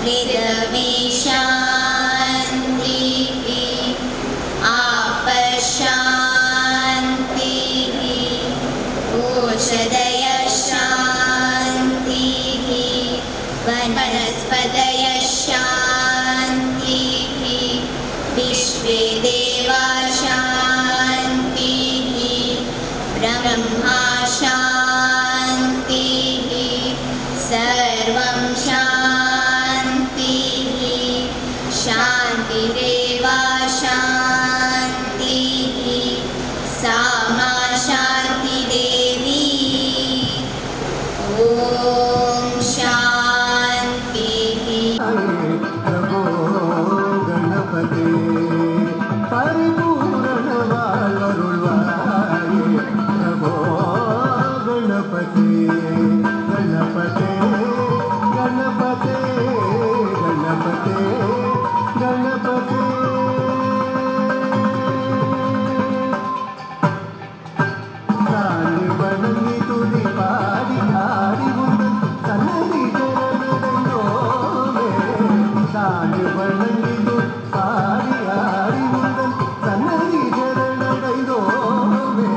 पृथिवी शान्तिः, आपः शान्तिः, ओषधयः शान्तिः, वनस्पतयः शान्तिः, विश्वे देवा शान्तिः, ब्रह्मा शान्तिः, सर्वं शान्तिः, शान्तिरेव शान्तिः, सा मा शान्तिदेवी। ॐ शान्तिः। பிரபோ கணபதே, பரிபூரண வாழ்வருள்வாயே. பிரபோ கணபதே, கணபதே, கணபதே, கணபதே, கணபதே. தாழ்ந்து வணங்கி துதி பாடி ஆடி உந்தன் சன்னதி சரணடைந்தோமே. தாழ்ந்து வணங்கி துதி பாடி ஆடி உந்தன் சன்னதி சரணடைந்தோமே.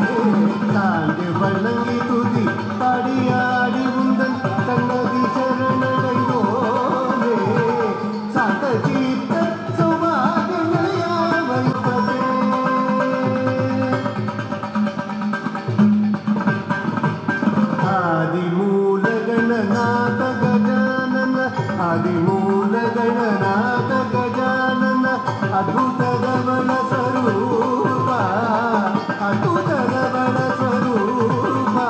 தாழ்ந்து வணங்கி துதி பாடி ஆடி உந்தன் சன்னதி சரணடைந்தோமே. சாந்த சித்த சௌபாகியங்கள் யாவைப்பதே. ஆதிமூல கணநாத கஜானன, ஆதிமூல கணநாத கஜானன, அத்புத ரமண ஸ்வரூபா, அத்புத ரமண ஸ்வரூபா.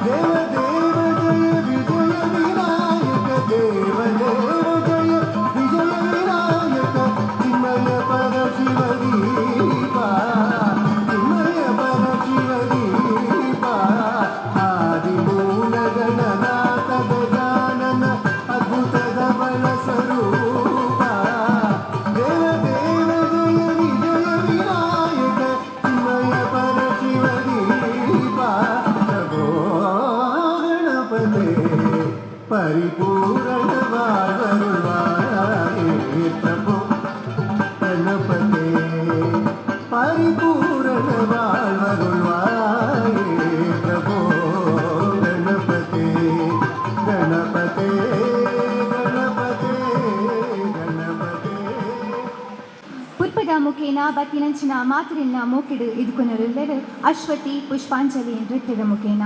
தேவ தேவ ஜெய விஜய விநாயக, தேவ தேவ ஜெய விஜய விநாயக, சின்மய பர சிவதீபா, சின்மய பர சிவதீபா. ஆதிமூல கணநாத கஜானன, அத்புத தவள ஸ்வரூபா. தேவ தேவ ஜெய விஜய விநாயக, சின்மய பர சிவதீபா. பிரபோ கணபதே, பரிபூரண வாழ்வருள்வாயே. பிரபோ கணபதே, பரிபூரண வாழ்வருள்வாயே. பிரபோ கணபதே, கணபதே, கணபதே, கணபதே. ಪುರ್ಪದ ಮುಖೇನ ಬತ್ತಿನಂಚಿನ ಮಾತರಿನ ಮೋಕಿಡು ಇದುಕೊನರುಲ್ಲೆರು ಅಶ್ವತಿ ಪುಷ್ಪಾಂಜಲಿ ನೃತ್ಯದ ಮುಖೇನ.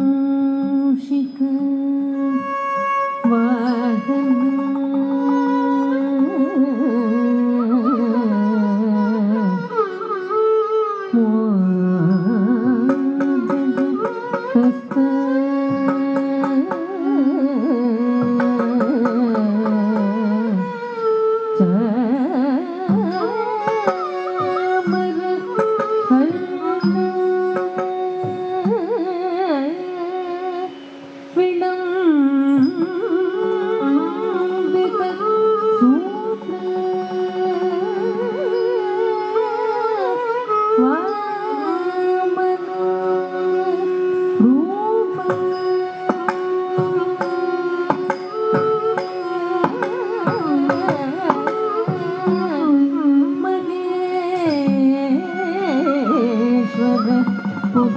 மூஷிக வாகன.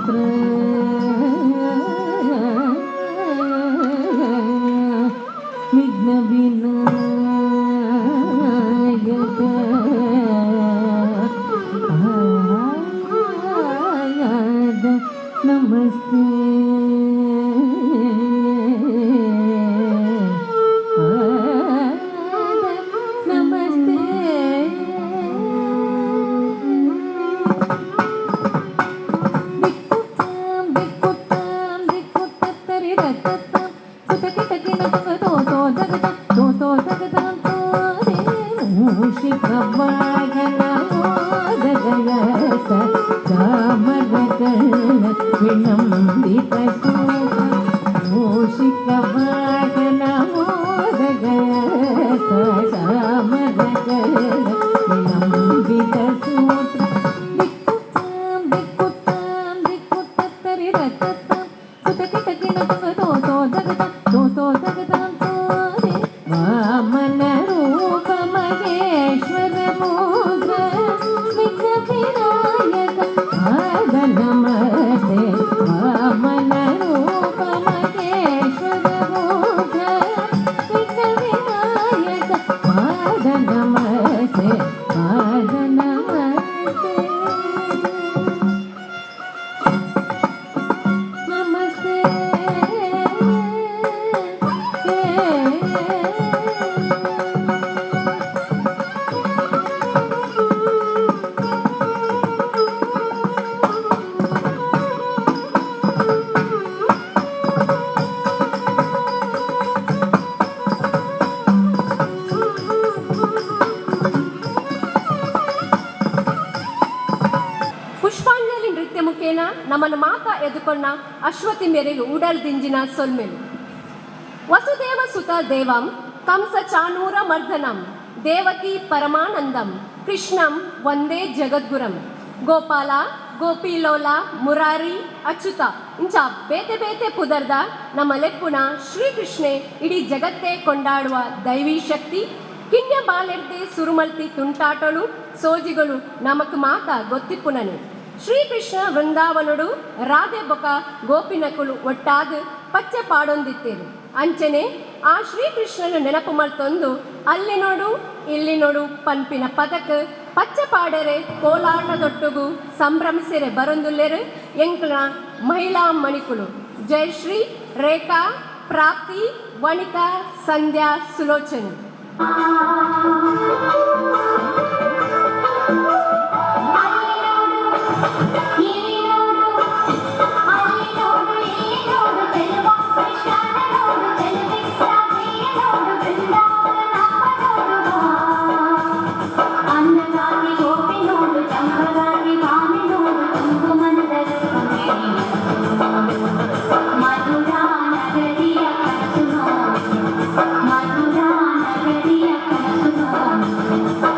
ಸೂತ್ರ ವಿಘ್ನ ವಿನಾಯಕ ಪಾದ ನಮಸ್ತೆ. ಪಾದ ನಮಸ್ತೆ. ದಿಕ್ಕುತ್ತಾಂ ದಿಕ್ಕುತ್ತಾಂ ದಿಕ್ಕುತ್ತತ್ತರಿ ರತ್ತತ್ತಾಂ ಕುತಕಿ ತಕಿನ ತುಂಗ ತೋ ತೋ ಜಗತ ತೋ ತೋ ಜಗತಾಂ ತೋರೆ. ಮೂಷಿಕ ವಾಹನ ಮೋದಗಯಸ ಚಾಮರ ಕರ್ಣ ವಿಳಂಬಿತ ಸೂತ. ಮೂಷಿಕ ವಾಹನ ಮೋದಗಯಸ ಚಾಮರ ಕರ್ಣ ವಿಳಂಬಿತ ಸೂತ್ರ. ದಿಕ್ಕುತ್ತಾಂ ದಿಕ್ಕುತ್ತಾಂ ದಿಕ್ಕುತ್ತತ್ತರಿ ರತ್ತತ್ತಾಂ ಕುತಕಿ ತಕಿನ ತುಂಗ ತೋ ತೋ ಜಗತ ತೋ ತೋ ಜಗತಾಂ ತೋರೆ. ವಾಮನ ರೂಪ ಮಹೇಶ್ವರ ಮುದ್ರ ವಿಘ್ನ ವಿನಾಯಕ ಪಾದ ನಮಸ್ತೆ. ವಾಮನ ರೂಪ ಮಹೇಶ್ವರ ಮುದ್ರ ವಿಘ್ನ ವಿನಾಯಕ ಪಾದ ನಮಸ್ತೆ. ಪಾದ ನಮಸ್ತೆ. ನಮಸ್ತೆ. ಪುಷ್ಪಾಂಜಲಿ ನೃತ್ಯ ಮುಖೇನ ನಮ್ಮನ್ನು ಮಾತಾ ಎದುಕೊಂಡ ಅಶ್ವತಿ ಮೇರೆಗೆ ಉಡಲ್ ದಿಂಜಿನ ಸೊಲ್ಮೆಲು. ವಸುದೇವ ಸುತ ದೇವಂ ಕಂಸ ಚಾನೂರ ಮರ್ದನಂ ದೇವಕಿ ಪರಮಾನಂದಂ ಕೃಷ್ಣಂ ವಂದೇ ಜಗದ್ಗುರಂ. ಗೋಪಾಲ, ಗೋಪಿಲೋಲ, ಮುರಾರಿ, ಅಚ್ಯುತ ಇಂಚ ಬೇತೆ ಬೇತೆ ಪುದರ್ದ ನಮ್ಮ ಲೆಪ್ಪುನ ಶ್ರೀಕೃಷ್ಣೆ ಇಡೀ ಜಗತ್ತೇ ಕೊಂಡಾಡುವ ದೈವಿ ಶಕ್ತಿ. ಕಿನ್ಯ ಬಾಲೆರ್ದೆ ಸುರುಮಲ್ತಿ ತುಂಟಾಟಳು ಸೋಜಿಗಳು ನಮಕ್ ಮಾತ ಗೊತ್ತಿಪ್ಪುನನೆ. ಶ್ರೀಕೃಷ್ಣ ವೃಂದಾವನುಡು ರಾಧೆ ಬೊಕ ಗೋಪಿನಕುಲು ಒಟ್ಟಾದ್ ಪಚ್ಚೆ ಪಾಡೊಂದಿತ್ತೇರು. ಅಂಚನೆ ಆ ಶ್ರೀಕೃಷ್ಣನು ನೆನಪು ಮಲ್ತೊಂದು ಅಲ್ಲಿ ನೋಡು ಇಲ್ಲಿ ನೋಡು ಪನ್ಪಿನ ಪದಕ್ ಪಚ್ಚೆ ಪಾಡರೆ ಕೋಲಾಟದೊಟ್ಟುಗು ಸಂಭ್ರಮಿಸಿರೆ ಬರೊಂದುಲ್ಲೆರು ಎಂಕ್ಲ ಮಹಿಳಾ ಮಣಿಕುಲು ಜಯಶ್ರೀ, ರೇಖಾ, ಪ್ರಾಪ್ತಿ, ವನಿತಾ, ಸಂಧ್ಯಾ, ಸುಲೋಚನಿ. ಇಲ್ಲಿ ನೋಡು, ಅಲ್ಲಿ ನೋಡು, ಇಲ್ಲಿ ನೋಡು ಚೆಲುವ ಕೃಷ್ಣನ ನೋಡು, ಚೆಲುವೆ ರಾಧೆಯ ನೋಡು, ಬೃಂದಾವನ ನೋಡು. ಅನ್ನದಾನಿ ಗೋಪಿ ನೋಡು, ಚಂಪರಾಣಿ ಭಾಮೆ ನೋಡು, ತುಂಬು ಮನದ ರುಕ್ಮಿಣಿ ನೋಡು. ಮಧುರಾ ನಗರಿಯ ಕನಸು ನೋಡು, ಮಧುರಾ ನಗರಿಯ ಕನಸು ನೋಡು.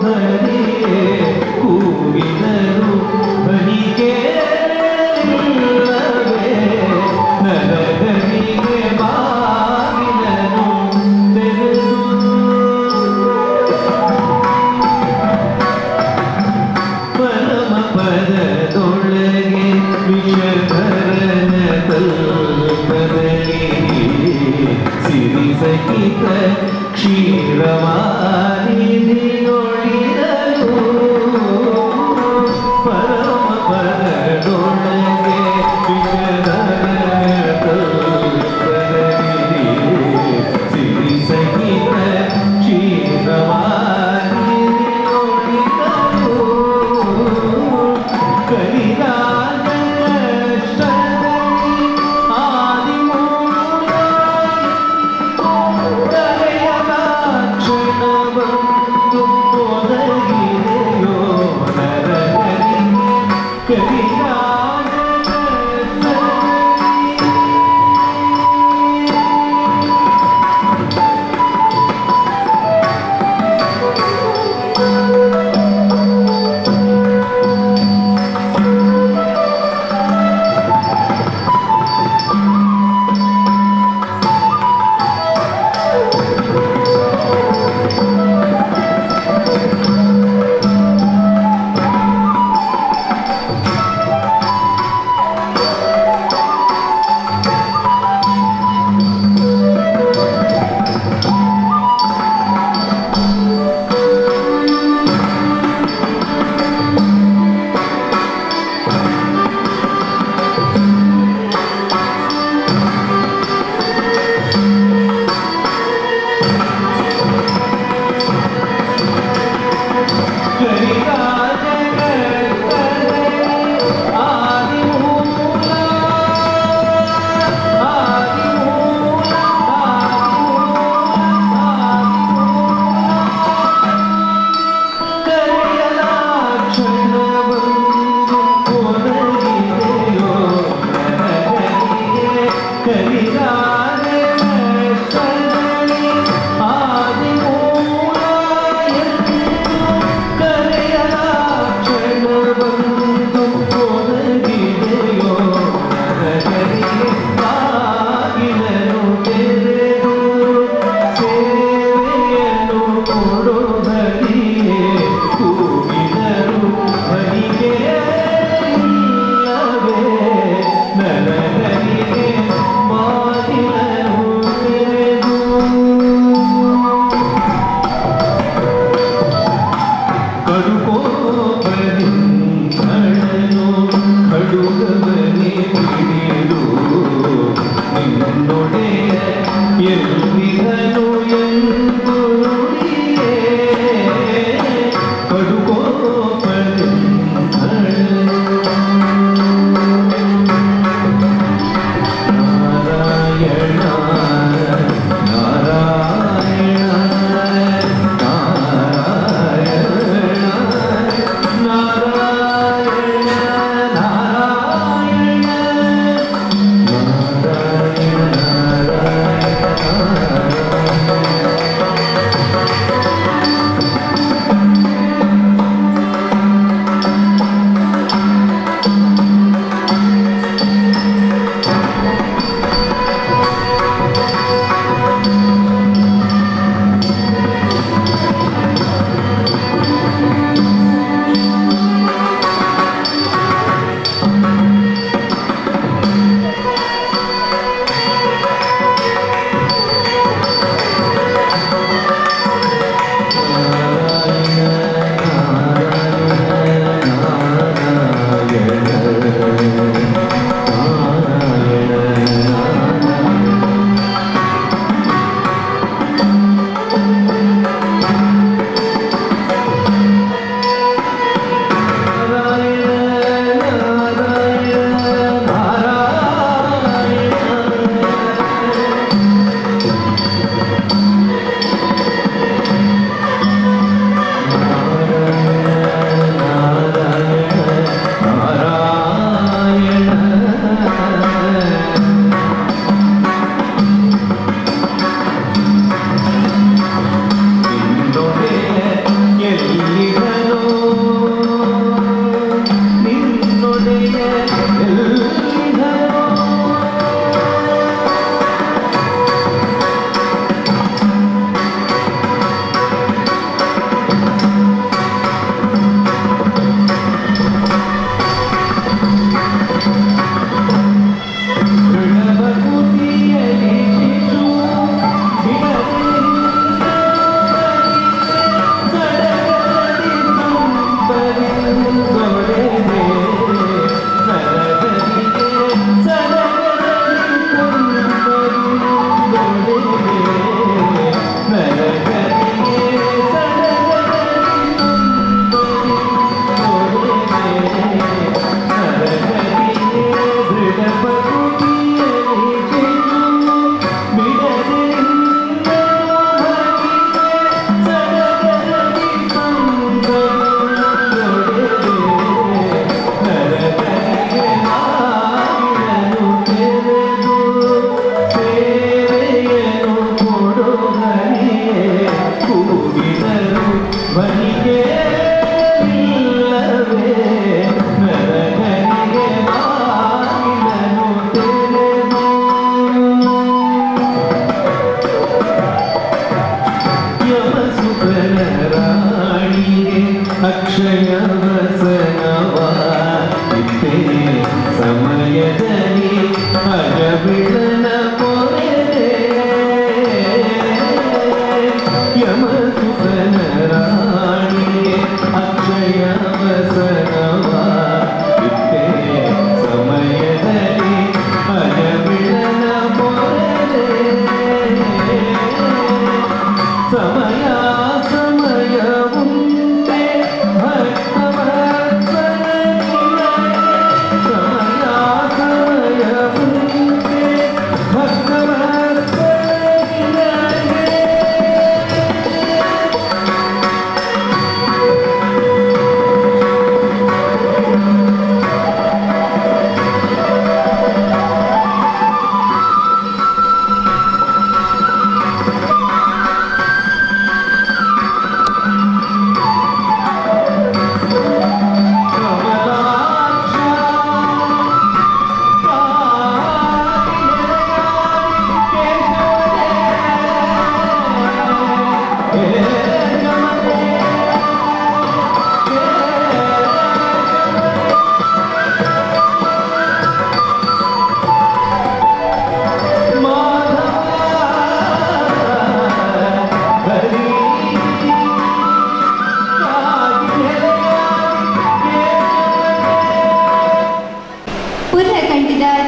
ಹರಿಯೇ ಕೂಗಿದರು ಧ್ವನಿ ಕೇಳಲಿಲ್ಲವೇ? ನರಹರಿಗೆ ಬಾಗಿಲನು ತೆರೆದು ಪರಮ ಪದದೊಳಗೆ ವಿಷಧರನ ತಲ್ಪದಲ್ಲಿ ಸಿರಿ ಸಹಿತ ಕ್ಷೀರವಾರಿಧಿಯೊಳಿರಲು ಪರಮ ಪದದೊಳಗೆ.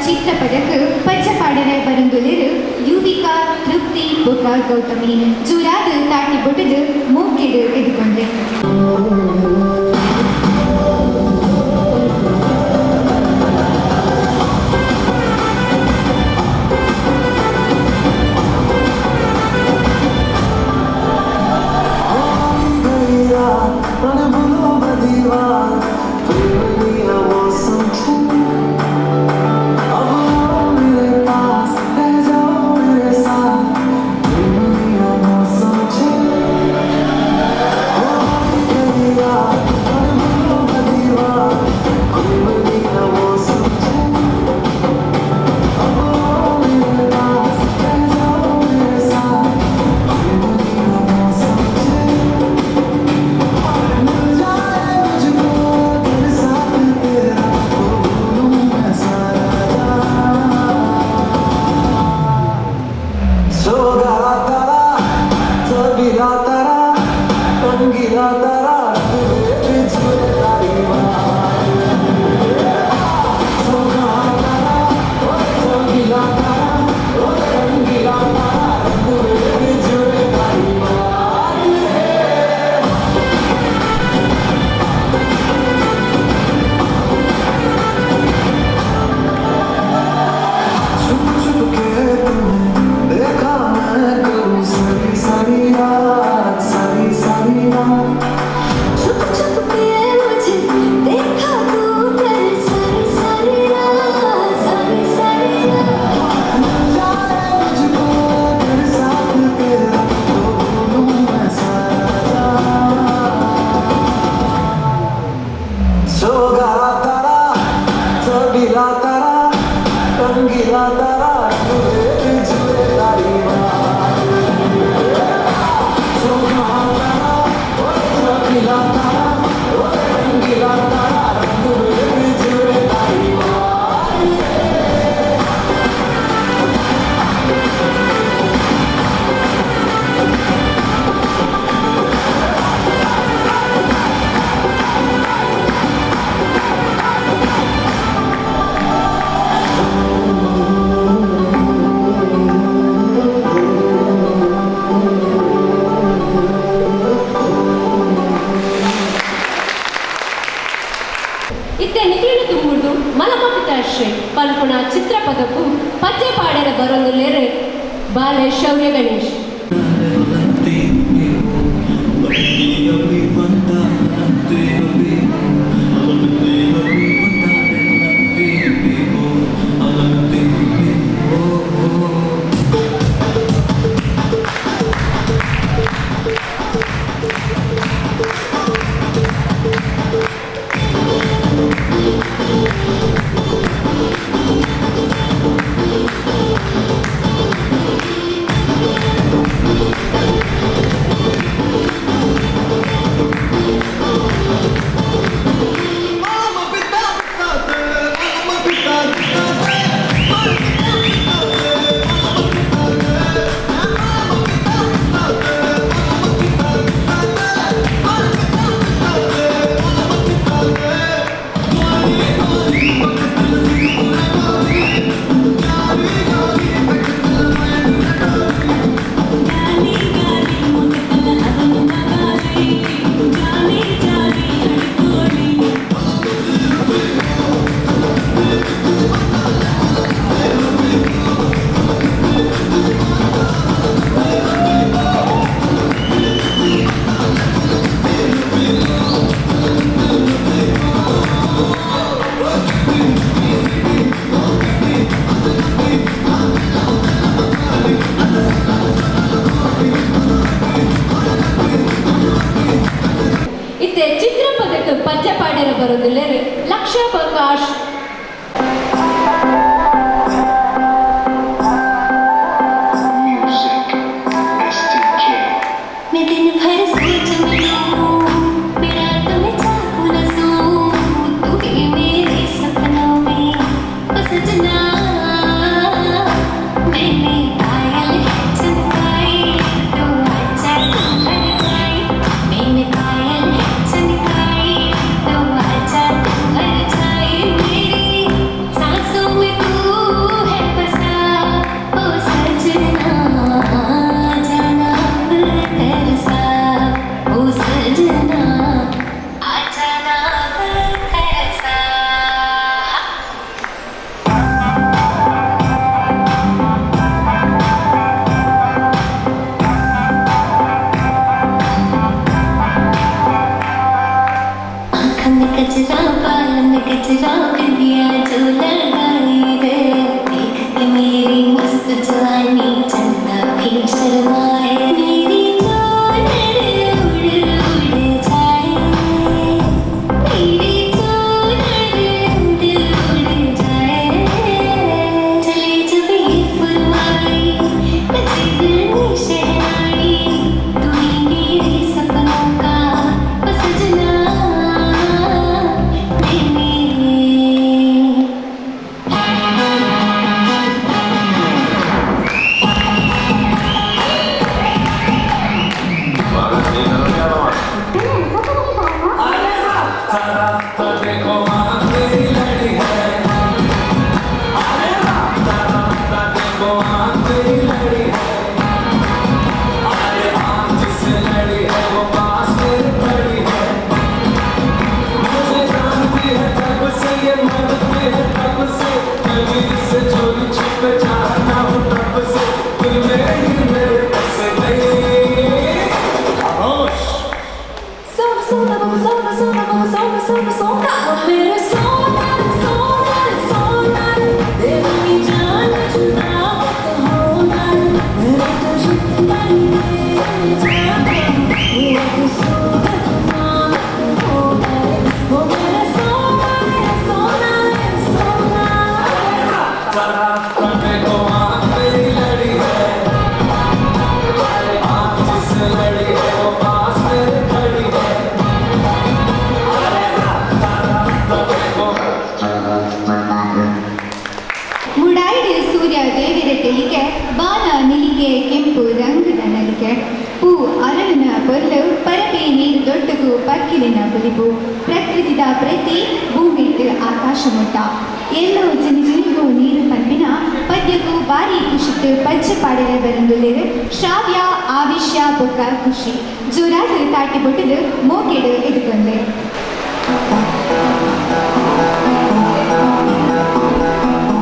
ಚಿತ್ರಪಟಕ್ಕೆ ಪಚ್ಚಪಾಡರೆ ಬರಂದುಲಿರು ಯುವಿಕಾ ತೃಪ್ತಿ ಬೊಕ ಗೌತಮಿ ಜೂರಾದ ತಾಟಿ ಬೊಟ್ಟದು ಮೂಕಿಡು ಎದುಕೊಂಡೆ. देखा मैं करूँ सारी सारी रात, सारी सारी रात। ಪನ್ಪುನ ಚಿತ್ರಪದಕ್ಕೂ ಪದ್ಯ ಪಾಡೆರ ಬರೊಂದುಲ್ಲೆರ್ ಬಾಲೆ ಶೌರ್ಯ ಗಣೇಶ್. ಇತ್ತೆ ಚಿತ್ರಪದಕ್ಕೆ ಪದ್ಯ ಪಾಡೆರ ಬರೊಂದುಲ್ಲೆರ್ ಲಕ್ಷ ಪ್ರಕಾಶ್. Music, STK. मैं दिन भर सोच में हूँ, मैं रात में जागूं न सोऊं, तू ही मेरे सपनों में ओ सजना। मैंने पायल है चमकाई, तो आजा तू हर जाए। मैंने पायल है चमकाई, तो आजा तू हर जाए। मेरी सांसों में तू है बसा ओ सजना, जाना तरसा ओ सजना, आ जाना तरसा। आँख में कजरा, बाल में गजरा, बिंदिया जो लगाई रे, देख के मेरी मस्त जवानी चंदा भी शर्माए। मेरी चूनर उड़ उड़ जाए, मेरी चूनर उड़ उड़ जाए। चले जब ये फुलवाई, बजे दिल में शहनाई, तू ही मेरे सपनों का ओ सजना। मैंने सोना सोना बाबा सोना सोना बाबा सोना सोना सोना मेरे सोना सोना सोना, तेरी की जान जुदा तो होना, मेरे तो जुदा जाना, वो तो सूरज मांग हो गए, वो मेरे सोना सोना सोना। ಮುಡಾಯ್ಡು ಸೂರ್ಯ ದೇವಿರ ತೆಲಿಕೆ, ಬಾನ ನಿಲಿಗೆ ಕೆಂಪು ರಂಗದ ನಲಿಕೆ, ಪೂ ಅರಳಿನ ಪೊರ್ಲು, ಪರಪೆ ನೀರು ದೊಡ್ಡಗು ಪಕ್ಕಿಲಿನ ಪುಲಿಪು, ಪ್ರಕೃತಿದ ಪ್ರತಿ ಭೂಮಿಟ್ಟು ಆಕಾಶ ಮುಟ್ಟ ಎಲ್ಲೋ ಜಿನಿ ಜಿನಿಗೂ ನೀರು ಪನ್ಪಿನ ಪದ್ಯಕ್ಕೂ ಬಾರಿ ಖುಷಿಟ್ಟು ಪಜ್ಜೆ ಪಾಡಿರ ಬರಂದುಲ್ಲೆರ್ ಶ್ರಾವ್ಯ ಆವಿಷ್ಯ ಬೊಕ್ಕ ಖುಷಿ ಜೋರಾದ ತಾಟಿ ಬೊಟ್ಟದು ಮೋಕೆಡು ಎದುಕೊಂಡೆ. Thank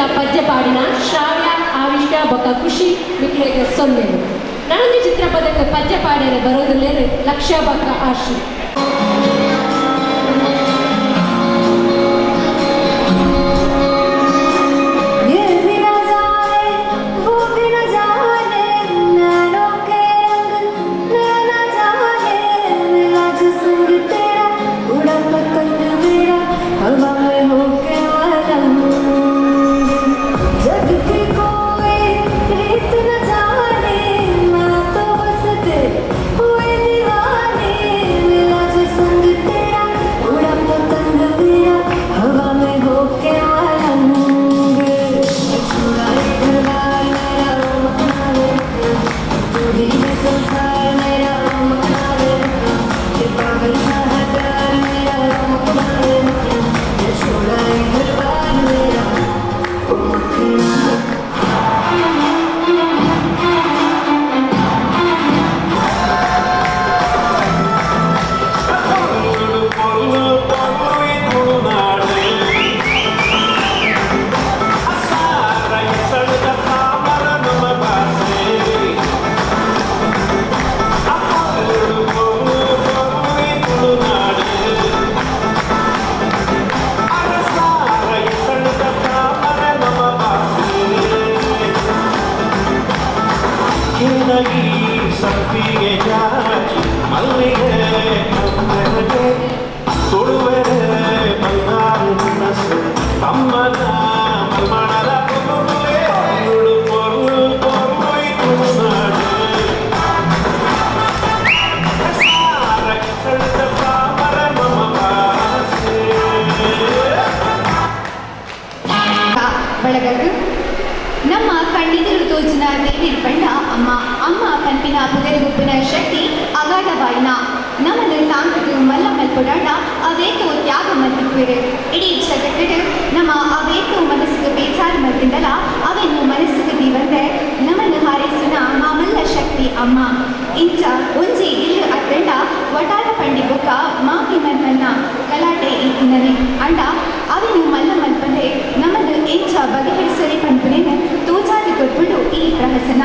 ಚಿತ್ರಪದದ ಪದ್ಯ ಪಾಡಿನ ಶ್ರಾವ್ಯ ಆವಿಷ್ಯ ಬೊಕ್ಕ ಖುಷಿ ನಿಕ್ಲೆಗ್ ಸೊನ್ನೆಲು. ನನೊಂಜಿ ಚಿತ್ರಪದಕ್ಕೆ ಪದ್ಯ ಪಾಡ್ಯರೆ ಬರೋದುಲ್ಲೆರ್ ಲಕ್ಷ್ಯ ಬೊಕ್ಕ ಆಶಿ. ये भी न जाने वो भी न जाने, नैनों के रंग नैना जाने, मिला जो संग तेरा उड़ा पतंग मेरा, हवा में होके मलंग। जग की कोई रीत न जाने, मैं तो बस तेरे हुए दीवाने, मिला जो संग तेरा उड़ा पतंग मेरा, हवा में होके मलंग। छोड़ा रे घर-बार मेरा, ओ मखना वे मखना, तू ही है संसार मेरा, ओ मखना वे मखना, ये पागल सा है प्यार मेरा, ओ मखना वे मखना, ये छोड़ा रे घर-बार मेरा, ओ मखना। ಸಂಪಿಗೆ ಜಾಜಿ ಮಲ್ಲಿಗೆ ಕಬ್ಬೆಗೆ ತೊಡುವೆರೆ ಬಂಗಾರು ಮನಸ್ಸು ತಮ್ಮನ ಮಲ್ಮಣದ ಪೊರುಳೆ ಪೊರುಳು ಪೊರುಳು ಪೊರುಳು ತುಳುನಾಡು ಸಾರ ತಾಮರ ಮಮ ಬಾಸೆ. ಬಳಗಗ್ ನಮ್ಮ ಕಣ್ಣಿದರು ತೋಜಿನ ದೇವಿರ್ ಪಂಡ ಅಮ್ಮ. ಅಮ್ಮ ಪನ್ಪಿನ ಪುದರುಗುಪ್ಪಿನ ಶಕ್ತಿ ಅಗಾಧವಾಯಿನ. ನಮ್ಮನ್ನು ತಾಂಕದು ಮಲ್ಲ ಮಲ್ಪೊಡಾಂಡ ಅವೇತೋ ತ್ಯಾಗ ಮಲ್ತಿಪ್ಪೆರು. ಇಡೀ ಜಗತ್ತಿಡು ನಮ್ಮ ಅವೇತೋ ಮನಸ್ಸುಗೆ ಬೇಜಾರು ಮಲ್ತಿಂದಲ ಅವೆನ್ನು ಮನಸ್ಸುಗೆ ದೀವಂದೆ ನಮ್ಮನ್ನು ಹಾರೈಸುನ ಮಾಮಲ್ಲ ಶಕ್ತಿ ಅಮ್ಮ. ಇಂಚ ಒಂಜಿ ಇಲ್ಲು ಅತ್ತಂಡ ವಟಾರ ಪಂಡಿ ಬೊಕ್ಕ ಮಾಮಿ ಮನ್ಮನ್ನ ಗಲಾಟೆ ಇತ್ತಿನನೆ ಅಂಡ ಅವೆನು ಮಲ್ಲ ಮಲ್ಪಂದೆ ನಮ್ಮನ್ನು ಎಂಚ ಬಗೆಹರಿಸಲಿ ಪನ್ಪುನೇನು ತೋಜಾದಿ ಕೊರ್ಪುಂಡು ಈ ಪ್ರಹಸನ.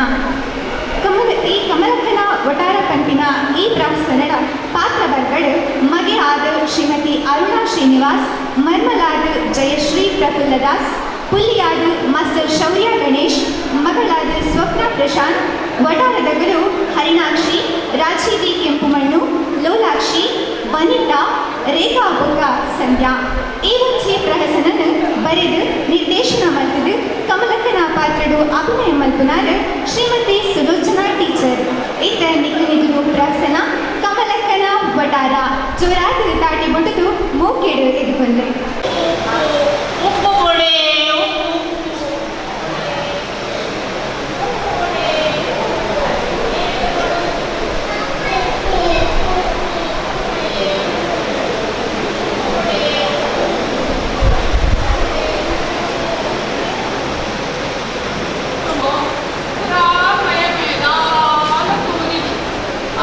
ಕಮಲ ಈ ಕಮಲಕ್ಕನ ಒಟಾರ ಪಂಪಿನ ಈ ಪ್ರಹಸನದ ಪಾತ್ರ ವರ್ಗಡು ಮಗೆ ಆದ ಶ್ರೀಮತಿ ಅರುಣಾ ಶ್ರೀನಿವಾಸ್, ಮರ್ಮಲಾದ ಜಯಶ್ರೀ ಪ್ರಫುಲ್ಲದಾಸ್, ಪುಲ್ಲಿಯಾದ ಮಾಸ್ಟರ್ ಶೌರ್ಯ ಗಣೇಶ್, ಮಗಳಾದ ಸ್ವಪ್ನ ಪ್ರಶಾಂತ್, ವಟಾರದ ಗುರು ಹರಿಣಾಕ್ಷಿ, ರಾಜೀವಿ ಕೆಂಪುಮಣ್ಣು, ಲೋಲಾಕ್ಷಿ, ವನಿತಾ, ರೇಖಾ ಬೊಕ್ಕ ಸಂಧ್ಯಾ. ಈ ಒಂಜಿ ಪ್ರಹಸನನ್ ಬರೆದು ನಿರ್ದೇಶನ ಮಲ್ತದು ಕಮಲಕ್ಕನ ಪಾತ್ರಡು ಅಭಿನಯ ಮಲ್ಪುನಾರ್ ಶ್ರೀಮತಿ ಸುಲೋಚನಾ ಟೀಚರ್. ಇತ್ತ ನಿಕ್ಲಿನಿದುರು ಪ್ರಹಸನ ಕಮಲಕ್ಕನ ವಟಾರ ಜೋರಾದ ತಾಟಿ ಬೊಟ್ಟುದು ಮೂಕೇಡು ಎದುಕೊಂಡ್ರೆ. ಉಪ್ಪು ಪುಳಿ ಉಪ್ಪು.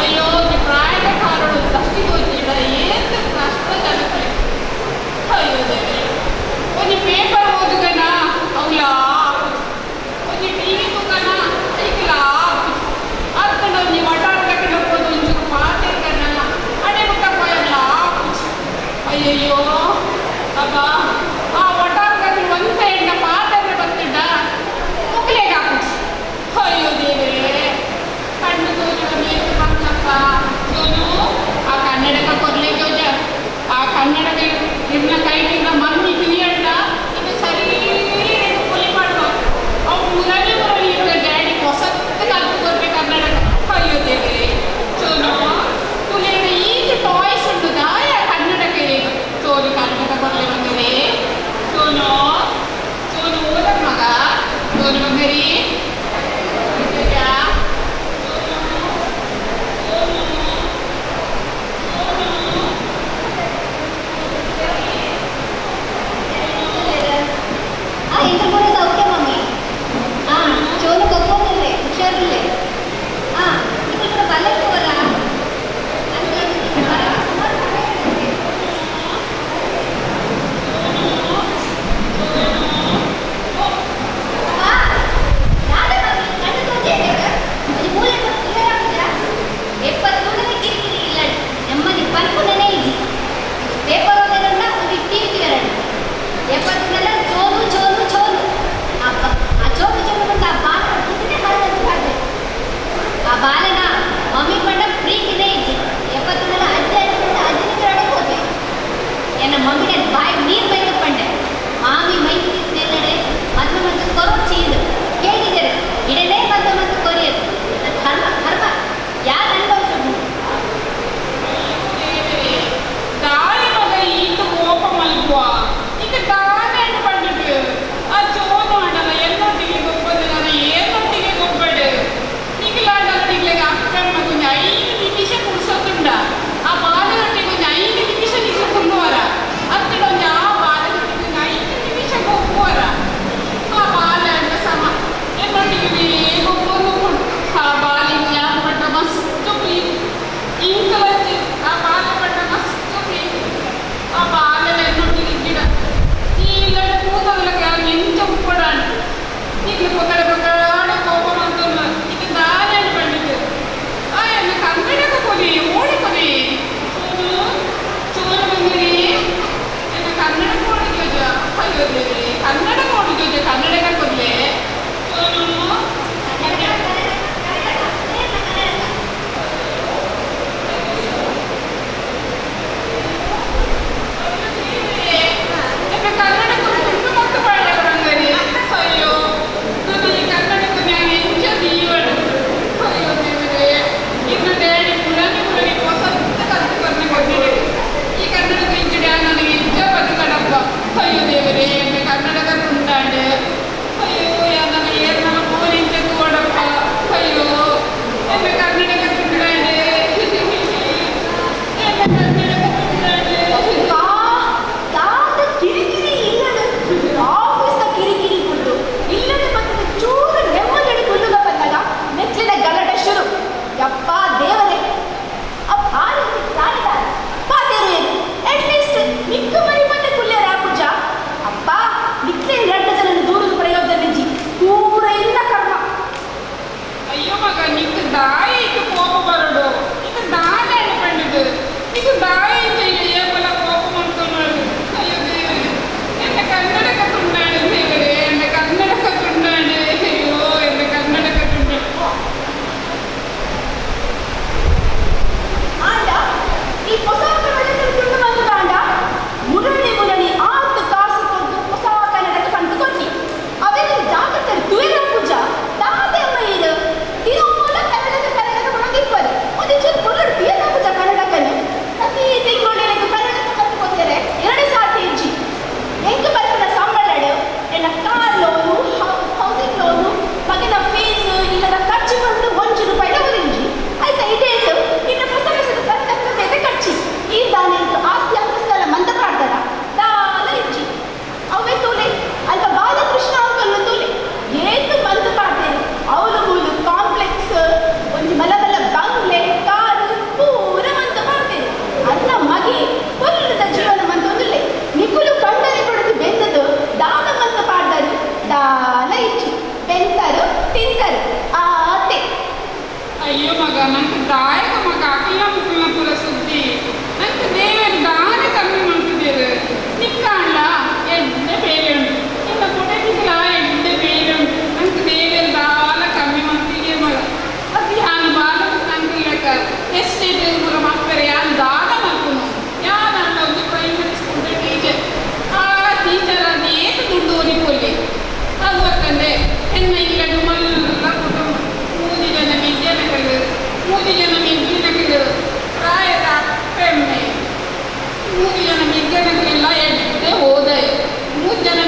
ಅಯ್ಯೋ, ಪ್ರಾಯದ ಕಾರಣ ದಷ್ಟಿ ಹೋಗಿಲ್ಲ, ಏನ್ ಕಷ್ಟ ಜನಕ್ಕೆ. ಅಯ್ಯೋ ದೇವರೇ.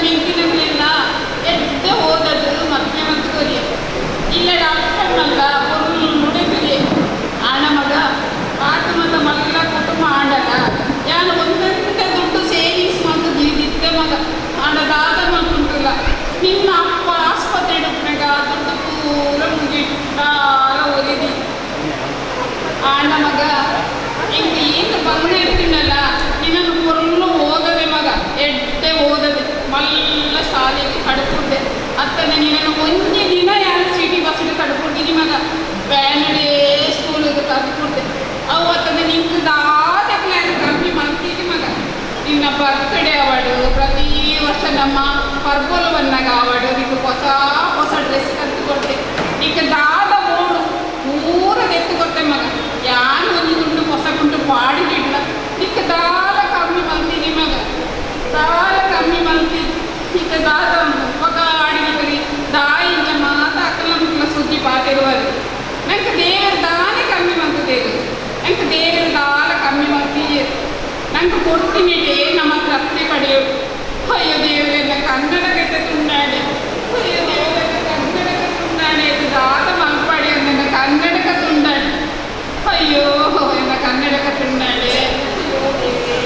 ಮೆಂತಿನಗಲೆಲ್ಲ ಎಡ್ಡೆ ಓದದು ಮದ್ಮೆ ಮಂತ್ ಕೊರಿಯ ಇಲ್ಲ ಡಾಕ್ಟರ್ ಮಲ್ಲ ಪೊರ್ಲು ನುಡಿಪಿದೆ ಆಣ ಮಗ ಆತ ಮತ ಮಲ್ಲ ಕುಟುಂಬ ಆಂಡಲ ಯಾನು ಒಂದಂತೆ ದುಡ್ಡು ಸೇವಿಂಗ್ಸ್ ಮಂತು ದೀದಿತ್ತೆ ಮಗ ಆಂಡ ದಾದ ಮಲ್ಪುಂಟುಲ್ಲ ನಿನ್ನ ಅಪ್ಪ ಆಸ್ಪತ್ರೆ ಡುಪ್ನಾಗ ದುಡ್ಡು ಪೂರ ಮುಗಿಟ್ಟಾಲ ಒರಿದಿ ಆಂಡ ಮಗ ಇಂಕ ಈತ ಬಂಗ ಇರ್ತೀನಲ್ಲ ನಿನ್ನನ್ನು ಪೊರ್ಲು ಓದದೆ ಮಗ ಎಡ್ಡೆ ಓದದೆ ಮಲ್ಲ ಶಾಲೆಗೆ ಕಡ್ಕೊಡ್ದೆ ಅತ್ತನೆ ನಿನ್ನನ್ನು ಒಂಜಿ ದಿನ ಯಾರು ಸಿಟಿ ಬಸ್ಗೆ ಕಡ್ಕೊಡ್ತೀನಿ ಮಗ ವ್ಯಾನಡೇ ಸ್ಕೂಲಿಗೆ ಕರ್ಕೊಡ್ದೆ ಅವು ಅತ್ತನೆ ನಿಂಗೆ ದಾದ ಪ್ಲ್ಯಾನ್ ಕಮ್ಮಿ ಮಾಡ್ತೀನಿ ಮಗ ನಿನ್ನ ಬರ್ತ್ಡೇ ಅವಾಡು ಪ್ರತಿ ವರ್ಷ ನಮ್ಮ ಪರ್ಬೊಲವನ್ನಾಗ ಅವಾಡು ನಿಂಗೆ ಹೊಸ ಹೊಸ ಡ್ರೆಸ್ ಕಲ್ತು ಈಗ ದಾದ ಬೋಡು ಪೂರ ಎತ್ತು ಮಗ ಯಾನು ಒಂದು ಗುಂಡು ಹೊಸ ಗುಂಡು ಪಾಡಿಗಿಡ್ಲ ನಿಕ್ಕ ದಾಲ ಕಮ್ಮಿ ಮಲ್ತೀನಿ ಮಗ ದಾಲ ಕಮ್ಮಿ ಮಲ್ತಿ ನಿಕ್ಕ ದಾದ ಮಗ ಆಡಿಗೆ ದಾಯಿಂಚ ಮಾತ ಅಕ್ಕಲ ಮುಕ್ಕಲ ಸುದ್ದಿ ಪಾತಿರುವರು ನಂಗೆ ದೇವರು ದಾನೆ ಕಮ್ಮಿ ಮಂತದೇರು ನಂಗೆ ದೇವರು ದಾಲ ಕಮ್ಮಿ ಮಲ್ತೀಯರು ನಂಗೆ ಕೊಡ್ತೀನಿ ನಮ್ಮ ತೃಪ್ತಿ ಪಡೆಯು ಅಯ್ಯೋ ದೇವರೆಲ್ಲ ಕನ್ನಡಕ್ಕೆ ತುಂಡಾಡೆ ಅಯ್ಯೋ ದೇವರೆಲ್ಲ ಕನ್ನಡಕ್ಕೆ ತುಂಡಾಡೆ ಇದು ದಾದ ಮಲ್ಪಡಿ ನನ್ನ ಕನ್ನಡಕ ತುಂಡಾಡೆ ಅಯ್ಯೋ ಎನ್ನ ಕನ್ನಡಕ ತುಂಡಾಡೆ ಅಯ್ಯೋ ದೇವರೇ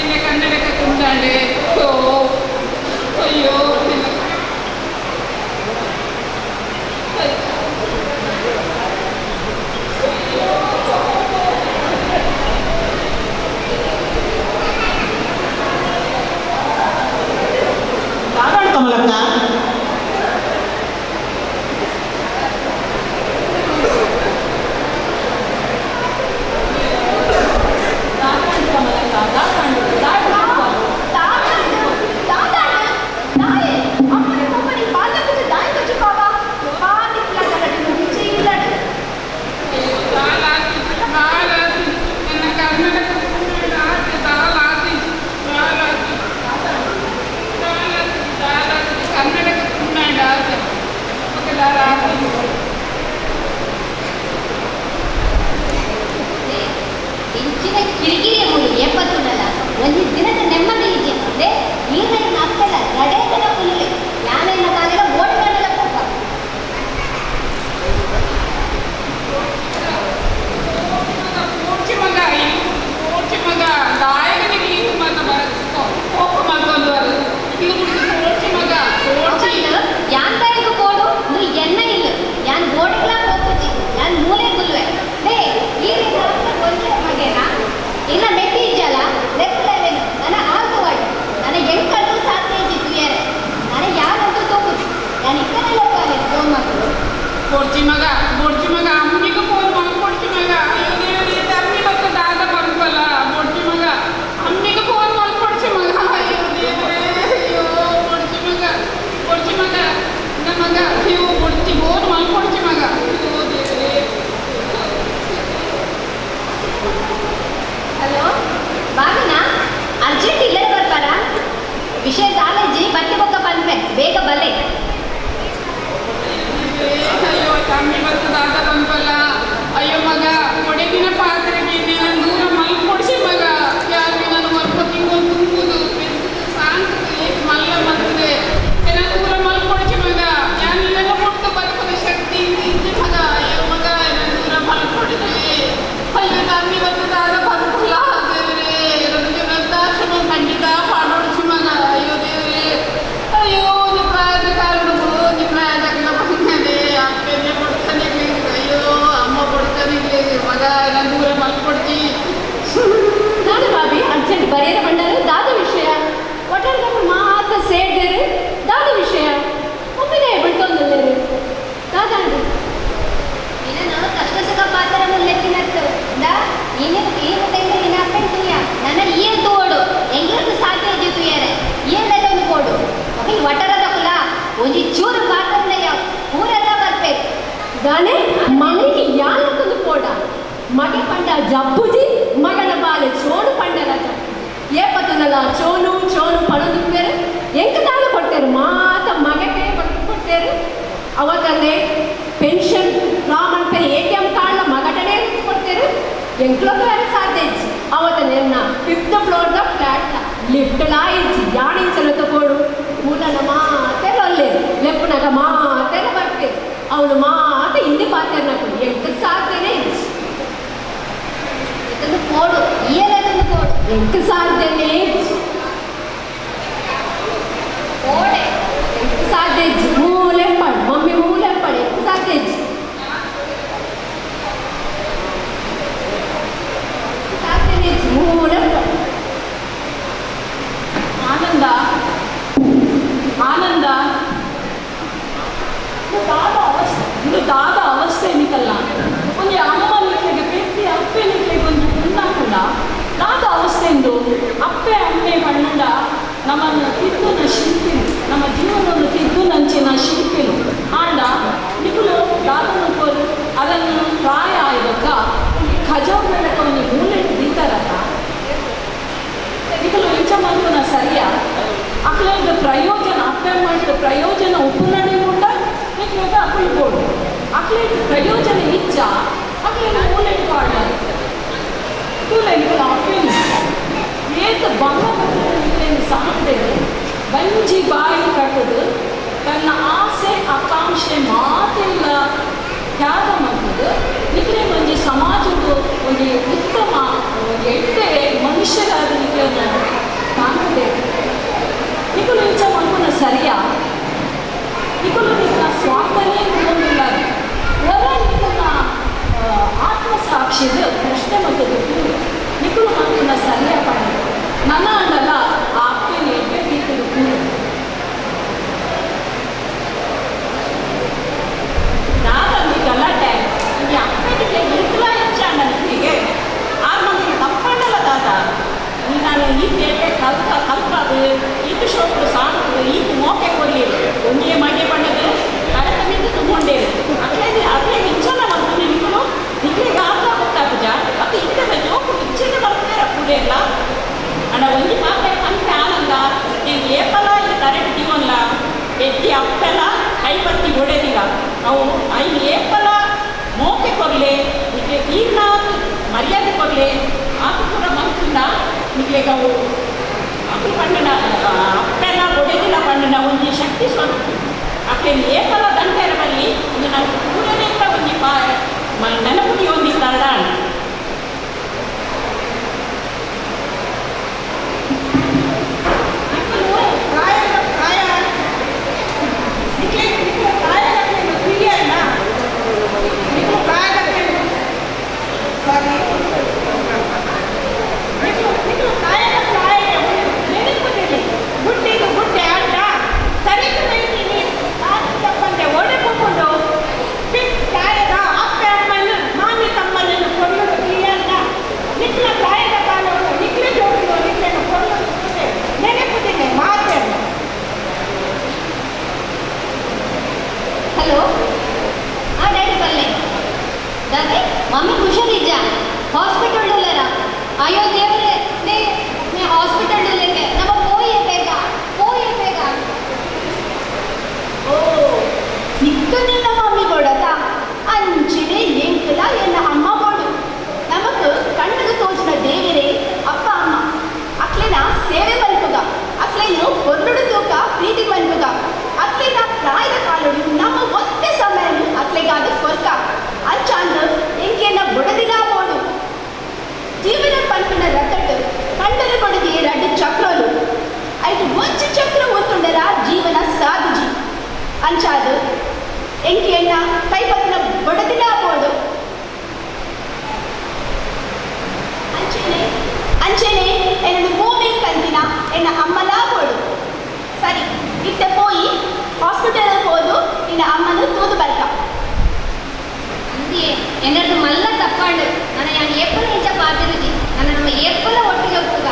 ಎನ್ನ ಕನ್ನಡಕ ತುಂಡಾಡೆ ಓ ಅಯ್ಯೋ ಎನ್ನ ದಾದಾಂಡ್ ಕಮಲಕ್ಕ ದಾದಾಂಡ್ ಕಮಲಕ್ಕ ದಾದಾಂಡ್ ದಾಲಾತಿ ದಾಲಾತಿ ನನ್ನ ಕನ್ನಡಕ ತುಂಡಾಡೆ ದಾಲಾತಿ ದಾಲಾತಿ ದಾಲಾತಿ ದಾಲಾತಿ ಕನ್ನಡಕ ತುಂಡಾಡೆ ఒక ದಾಲಾತಿ ಇಂಚಿನ ಕಿರಿಕಿರಿಯ ಮುಳು ಏಪತ್ತುಂಡಲ ಒಂಜಿ ದಿನದ ನೆಮ್ಮದಿ ಇಜ್ಜಿ they ಈರೈನ ಅಪ್ಪೆಲ ರಡೇಕನ ಪುಲ್ಲುಲೆ ಯಾನೈನ ಕಾಲೆಗ ಓಡಿ ಕಂಡಲ ಪೋಪ ಪೋಡ್ಚಿ ಮಗ ಪೋಡ್ಚಿ ಮಗ ದಾಯಕನಿಗೆ ಈತ ಮಾತ ಬರಸ್ಕೋ ಕೋಪ ಮಲ್ತೊಂದು ಬರು ಇಲ್ಲಿ ಕುಡಿದು ಪೋಡ್ಚಿ ಮಗ ಪೋಡ್ಚಿ ಯಾನ್ ದಾಯಗ ಕೋಡು ನು ಎನ್ನ ಇಲ್ಲ ಯಾನ್ ಗೋಡೆಗ್ಲಾ ಪೋಪುಜಿ ಯಾನ್ ಮೂಲೆ ಗುಲ್ವೆ they ಈರೈನ ಅಪ್ಪೆ ಒಂಜೆ ಮಗೇನಾ ಇನ್ನ ಮೆಟ್ಟಿ ಇಜ್ಜಲ ಲೆಪ್ಪಲೇವೇನು ನನ್ನ ಆಲ್ತು ವಾಡಿ ನನ್ನ ಎಂಕಲ್ಲು ಸಾಧ್ಯ ಇಜ್ಜಿ ತುಯರೆ ನನ್ನ ಯಾರಂತೂ ತೋಪುಜಿ ಯಾನ್ ಇಕ್ಕನೆಲ್ಲ ಪಾಲೆ ಫೋನ್ ಮಾಡ್ತು ಪೋಡ್ಚಿ ಮಗ ಪೋಡ್ಚಿ ಮಗ ಅಮ್ಮಿಗೆ ಫೋನ್ ಮಾಡಿ ಪೋಡ್ಚಿ ಮಗ ಅಯ್ಯೋ ದೇವರೇ ತಮ್ಮಿ ಮತ್ತು ದಾದ ಬಂದ್ವಲ್ಲ ಪೋಡ್ಚಿ ಮಗ ಅಮ್ಮಿಗೆ ಫೋನ್ ಮಾಡಿ ಪೋಡ್ಚಿ ಮಗ ಅಯ್ಯೋ ದೇವರೇ ಅಯ್ಯೋ ಪೋಡ್ಚಿ ಮಗ ಪೋಡ್ಚಿ ಮಗ ನನ್ನ ಮಗ ಅಯ್ಯೋ ಪೋಡ್ಚಿ ಫೋನ್ ಮಾಡಿ ಪೋಡ್ಚಿ ಮಗ ಅಯ್ಯೋ ದೇವರೇ ಹಲೋ ಬಾವಿನಾ ಅರ್ಜೆಂಟ್ ಇಲ್ಲೇ ಬರ್ತಾರಾ ವಿಷಯ ಕಾಲೇಜಿ ಬಟ್ಟೆ ಬೊಕ್ಕ ಪನ್ಪೆ ಬೇಗ ಬಲೆ ಅಯ್ಯೋ ತಮ್ಮಿ ಮತ್ತು ದಾದ ಬಂದ್ವಲ್ಲ ಅಯ್ಯೋ ಮಗ ಕೊಡಗಿನ ಪಾತ್ರೆಗೆ ನಾನು ದೂರ ಮಲ್ಕೊಡ್ಸಿ ಮಗ ಯಾರಿಗೆ ನಾನು ಸ್ವಲ್ಪ ತಿಂಗಳು ತುಂಬುದು ಬೆಂದುದು ಸಾಂತದು ಏಕ್ ಮಲ್ಲ ಮತ್ತದೆ ನಾನು ದೂರ ಮಲ್ಕೊಡ್ಸಿ ಮಗ ಯಾರು ಇಲ್ಲೆಲ್ಲ ಕೊಟ್ಟು ಬದುಕುದ ಶಕ್ತಿ ಇದ್ದಿ ಮಗ ಅಯ್ಯೋ ಮಗ ನಾನು ದೂರ ಮಲ್ಕೊಡಿಸಿ ಅಯ್ಯೋ ತಮ್ಮಿ ಮತ್ತು ದಾದ ಬಂದ್ವಲ್ಲ ದೇವರೇ ನನಗೆ ವೃದ್ಧಾಶ್ರಮ ಖಂಡಿತ ಪಾಡೋಡ್ಸಿ ಮಗ ಅಯ್ಯೋ ದೇವರೇ ಅಯ್ಯೋ ಪ್ರಾಯದ ಕಾರಣ ಪ್ರಾಯದ ಬಂದರೆ ಅಪ್ಪನೇ ಕೊಡ್ತಾನೆ ಅಯ್ಯೋ ಅಮ್ಮ ಕೊಡ್ತಾನೆ ಮಗ ನಾನು ದೂರ ಮಲ್ಕೊಡ್ತಿ ದಾದ ಬಾಬಿ ಅರ್ಜೆಂಟ್ ಬರೆಯರ ಬಂಡಾರು ದಾದ ವಿಷಯ ಒಟ್ಟಾರೆ ಮಾತ ಸೇರ್ದೇರು ದಾದ ವಿಷಯ ಒಮ್ಮಿದೆ ಬಿಡ್ತೊಂದಿಲ್ಲೇರು ದಾದಾಂಡು ನಾನು ಕಷ್ಟ ಸುಖ ಪಾತ್ರ ಮುಲ್ಲೆಕ್ಕಿನಟ್ಟು ದಾ ಇನ್ನು ಈ ಮುಖದಿಂದ ನಿನ್ನ ಅಪ್ಪನ ತುಯ್ಯ ನನ್ನ ಏನ್ ತೋಡು ಎಂಗ್ಲಂದು ಸಾಧ್ಯ ಇಜ್ಜಿ ತುಯ್ಯರೆ ಏನ್ ಒಂದು ಕೋಡು ಒಕಲ್ ವಟರದ ಕುಲ ಒಂಜಿ ಚೂರು ಪಾತ್ರನ ಊರೆಲ್ಲ ಬರ್ಬೇಕು ದಾನೆ ಮಗನಿಗೆ ಯಾಲಕ್ಕೊಂದು ಪೋಡ ಮಗೆ ಪಂಡ ಜಬ್ಬುಜಿ ಮಗನ ಬಾಲೆ ಚೋನು ಪಂಡಲ ಏಪತ್ತುನಲ ಚೋನು ಚೋನು ಪಡೊಂದು ಬೇರೆ ಎಂಕ ದಾನ ಕೊಡ್ತೇರು ಮಾತ ಮಗಕ್ಕೆ ಕೊಡ್ತೇರು ಅವತ್ತಂದೆ ಪೆನ್ಷನ್ ಡ್ರಾ ಮಾಡ್ತಾರೆ ಎ ಟಿ ಎಮ್ ಕಾರ್ಡ್ಲ ಮಗಟನೇ ಕೊಡ್ತೇರು ಎಂಕ್ಲೊಕ್ಕ ಬೇರೆ ಸಾಧ್ಯ ಇಜ್ಜಿ ಅವತ್ತ ನೆನ್ನ ಫಿಫ್ತ್ ಫ್ಲೋರ್ದ ಫ್ಲಾಟ್ ಲಿಫ್ಟ್ ಲಾ ಇಜ್ಜಿ ಯಾಣ ಇಂಚಲ ತಗೋಡು ಪನ್ನಗ ಮಾತೆರ ಬರ್ಪೇರು ಅವನು ಮಾತ ಹಿಂದೆ ಪಾತೇರ್ನಕುಲು ಎಂಕ್ ಸಾಧ್ಯನೇ ಇಜ್ಜಿ. ಎತ್ತೊಂದು ಪೋಡು ಈಯಲೆತ್ತೊಂದು ಪೋಡು ಎಂಕ್ ಸಾಧ್ಯನೇ ಇಜ್ಜಿ. ಪೋಡೆ ಎಂಕ್ ಸಾಧ್ಯ ಇಜ್ಜಿ ಮೂಲೆಂಪಾಡು ಮಮ್ಮಿ ಮೂಲೆಂಪಾಡು ಎಂಕ್ ಸಾಧ್ಯ ಇಜ್ಜಿ. ಸಾಧ್ಯನೇ ಇಜ್ಜಿ ಮೂಲೆಂಪಾಡು. ಆನಂದ ಆನಂದ ದಾದ ಅವಸ್ಥೆ ಇದು ದಾದ ಅವಸ್ಥೆ ನಿಕಲ್ಲ ಒಂಜಿ ಅಮ್ಮ ನಿಕ್ಲೆಗೆ ಪೆತ್ತಿ ಅಪ್ಪೆ ನಿಕ್ಲೆಗೆ ಒಂಜಿ ಪುಣ್ಣಾಕುಂಡ ದಾದ ಅವಸ್ಥೆ ಇಂದು ಅಪ್ಪೆ ಅಮ್ಮೆ ಪಣ್ಣಂಡ ನಮ್ಮನ್ನು ತಿದ್ದುನ ಶಿಲ್ಪಿಲು ನಮ್ಮ ಜೀವನವನ್ನು ತಿದ್ದುನಂಚಿನ ಶಿಲ್ಪಿಲು ಆಂಡ ನಿಕುಲು ದಾದನ ಕೋರು ಅದನ್ನು ಪ್ರಾಯ ಆಯ್ಬಕ್ಕ ಖಜಾವ್ ಬೆಳಕ ಒಂಜಿ ಮೂಲೆಟ್ ದೀತಾರಲ್ಲ ನಿಕುಲು ಇಂಚ ಮಲ್ಪುನ ಸರಿಯಾ ಅಕ್ಲೆಗ್ ಪ್ರಯೋಜನ ಅಪ್ಪೆ ಮಾಡಿದ ಪ್ರಯೋಜನ ಉಪ್ಪುನಡೆ ಉಂಡ ನಿಕ್ಲೆಗ್ ಅಕುಲು ಬೋಡು ಅಕ್ಲೆಗ್ ಪ್ರಯೋಜನ ಇಚ್ಚ ಅಕ್ಲೆಗ್ ಮೂಲೆಟ್ ಪಾಡ ತೂಲೆ ನಿಕುಲು ಅಪ್ಪೆನು ಏತ್ ಬಂಗ ನಿಕ್ಲೆನ್ ಸಾಕ್ದೇರು ಬಂಜಿ ಬಾಯಿ ಕಟ್ಟದು ತನ್ನ ಆಸೆ ಆಕಾಂಕ್ಷೆ ಮಾತೆಲ್ಲ ತ್ಯಾಗ ಮಾಡ್ತದೆ ನಿಕ್ಲೆ ಒಂಜಿ ಸಮಾಜದ ಒಂಜಿ ಉತ್ತಮ ಒಂಜಿ ಎಡ್ಡೆ ಮನುಷ್ಯರಾದ ನಿಕ್ಲೆನ ಕಾಣ್ತದೆ. ನಿಕುಲು ಇಂಚ ಮಲ್ಪುನ ಸರಿಯಾ ನಿಕುಲು ನಿನ್ನ ಸ್ವಾರ್ಥನೇ ತಗೊಂಡಿಲ್ಲ ಹೊರ ನಿಕುಲ್ನ ಆತ್ಮಸಾಕ್ಷಿದ ಪ್ರಶ್ನೆ ಮಲ್ತದ ನಿಕುಲು ಮಲ್ಪುನ ಸರಿಯಾ ಪಂಡ ನನ್ನ ಅಂಡಲ್ಲ ಆ ಅಪ್ಪೆನ ಎಡ್ಡೆ ರೀತಿದ ಕೂರು. ದಾದಂದಿ ಗಲಾಟೆ ಈ ಅಪ್ಪನಿಗೆ ಇರ್ಲ ಹೆಚ್ಚಾಂಡ ನಿಮಗೆ ಆರ್ ಮಂದಿಗೆ ತಪ್ಪಂಡಲ್ಲ ದಾದ ನಾನು ಈ ತೇಟೆ ಕಲ್ಪ ಕಲ್ಪದು ಈತ ಶೋಕು ಸಾಕು ಈತ ಮೋಕೆ ಕೊರ್ಲಿ ಒಂದೇ ಮಗೆ ಪಣ್ಣದು ಕಡತ ಮಿಂದು ತುಂಗೊಂಡೇರು ಅಕ್ಲೆ ಅಕ್ಲೆ ಇಂಚಲ ಮಲ್ಪುನ ನಿಕುಲು ನಿಕ್ಲೆಗ್ ಆರ್ಲ ಗೊತ್ತಾಪುಜ ಅತ್ತ ಇತ್ತದ ಜೋಕು ಇಚ್ಛೆಗೆ ಬರ್ತಾರೆ ಅಪ್ಪುಡೆಲ್ಲ ಅಣ್ಣ ಒಂಜಿ ಮಾತೆ ಪಂತೆ ಆನಂದ ನೀನು ಏಪಲ ಈ ತರೆಟ್ ಜೀವನ್ಲ ಎತ್ತಿ ಅಪ್ಪೆಲ ಕೈಪತ್ತಿ ಹೊಡೆದಿಲ್ಲ ಅವು ಐನು ಏಪಲ ಮೋಕೆ ಕೊರ್ಲೆ ನಿಕ್ಲೆ ಈರ್ನ ಮರ್ಯಾದೆ ಕೊರ್ಲೆ ಆತು ಪೂರ ಮಲ್ಪುಂಡ ನಿಕ್ಲೆಗ್ ಅವು ಅಕ್ಲು ಪಂಡನ ಅಪ್ಪೆಲ ಹೊಡೆದಿಲ್ಲ ಪಂಡನ ಒಂಜಿ ಶಕ್ತಿ ಸ್ವರೂಪ ಅಕ್ಲೆ ಏಪಲ ದಂಟೆರ ಬಲ್ಲಿ ಒಂದು ನಾವು ಪೂರನೇ ಒಂಜಿ ಪಾ ನೆನಪು ಒಂಜಿ ತರಡ. ಹಲೋ ಆ ಡ್ಯಾಡಿ ಬಲ್ಲೆ ದಾದೆ ಮಮ್ಮಿ ಹುಷಾರಿಜ್ಜ ಹಾಸ್ಪಿಟಲ್ ಡೊಲ್ಲರ ಅಯ್ಯೋ ದೇವರೇ ನೇ मैं ಹಾಸ್ಪಿಟಲ್ ಡೊಲ್ಲೆಗೆ ನಮ್ಮ ಪೋಯೆ ಬೇಗ ಪೋಯೆ ಬೇಗ. ಓ ನಿಕ್ಕ ನಿನ್ನ ಮಮ್ಮಿ ಬೋಡತ ಅಂಚಿನೆ ಎಂಕಲ ಎನ್ನ ಅಮ್ಮ ಬೋಡು ನಮಕ್ ಕಣ್ಣುಗು ತೋಜಿನ ದೇವರೇ ಅಪ್ಪ ಅಮ್ಮ ಅಕ್ಲೆನ ಸೇವೆ ಮಲ್ಪುಗ ಅಕ್ಲೆನು ಪೊರ್ಲುಡು ತೂಕ ಪ್ರೀತಿ ಮಲ್ಪುಗ ಅಕ್ಲೆನ ಪ್ರಾಯದ ಕಾಲುಡು ನಮ್ಮ ಒತ್ತೆ ಸಮಯ ಅಕ್ಲೆಗಾದ ಕೊರ್ಕ ಅಂಚಾಂದು ಎಂಕೆನ ಬುಡದಿನ ಬೋಡು. ಜೀವನ ಪಂಪಿನ ರಥಟ್ ಕಂಡರ ಕೊಡದಿ ಎರಡು ಚಕ್ರಲು ಐದು ಒಂಜಿ ಚಕ್ರ ಒತ್ತುಂಡರ ಜೀವನ ಸಾಗುಜಿ ಅಂಚಾದು ಎಂಕೆಯನ್ನ ಕೈಪತ್ತಿನ ಬಡದಿನ ಬೋಡು. ಅಂಚೆನೆ ಅಂಚೆನೆ ಎನ್ನಡು ಭೂಮಿ ಕಂತಿನ ಎನ್ನ ಅಮ್ಮಲಾ ಬೋಡು. ಸರಿ ಇತ್ತೆ ಪೋಯಿ ಹಾಸ್ಪಿಟಲ್ ಹೋದು ನಿನ್ನ ಅಮ್ಮನು ತೂದು ಬರ್ಕ. ಅಂದಿಯೇ ಎನ್ನದು ಮಲ್ಲ ತಪ್ಪಾಂಡು ನನ್ನ ಯಾನ್ ಏಪಲ ಇಂಚ ಪಾತಿರುಜಿ ನನ್ನ ನಮ್ಮ ಏಪಲ ಒಟ್ಟಿಗೆ ಒಪ್ಪುಗ.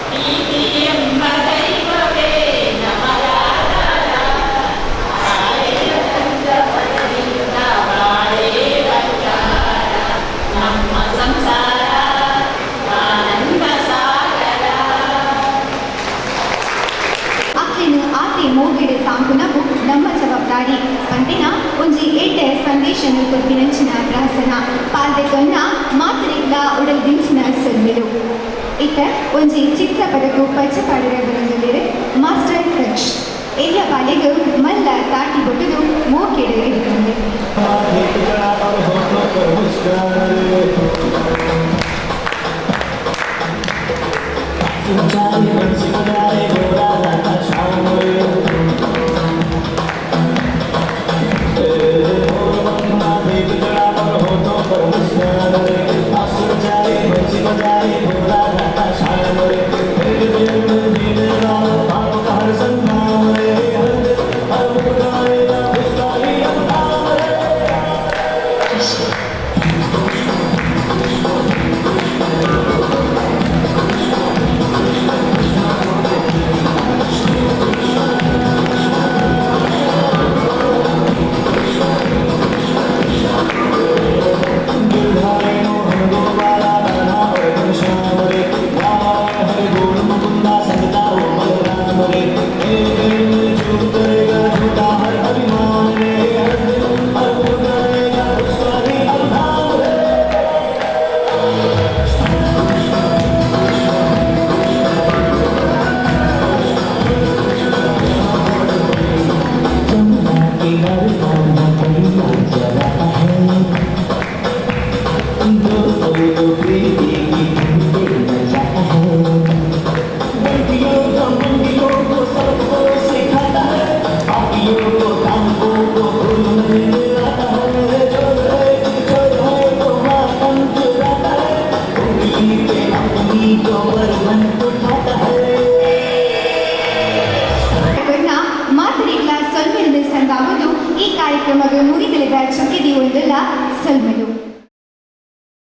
ಪ್ರೀತಿ ಎಂಬ ದೈವವೇ ನಮರಾಧಾರ. ಸಂದೇಶನು ಕೊರ್ಪಿನಂಚಿನ ಪ್ರಾಸನ ಪಾಲ್ದೆಕೊನ್ನ ಮಾತರಿಗ್ಲ ಉಡಲ್ ದಿಂಚಿನ ಸೊಲ್ಮೆಲು. ಇತ್ತ ಒಂಜಿ ಚಿತ್ರಪಟಕು ಪಚ್ಚಪಾಡಿರ ಬರೊಂದುಲ್ಲೆರ್ ಮಾಸ್ಟರ್ ಕಚ್ ಎಲ್ಯ ಬಾಲೆಗ್ ಮಲ್ಲ ತಾಟಿ ಬೊಟ್ಟುದು ಮೋಕೆಡ್ ಎದುಕೊಂಡೆ. ಮಾತರಿಗ್ಲ ಸೊಲ್ಮೆಲು ಸಂದಾವುದು ಈ ಕಾರ್ಯಕ್ರಮದ ಮುಗಿದಲಿದ ಚುಕ್ಕಿದಿ ಒಂದಲ್ಲ ಸೊಲ್ಮೆಲು.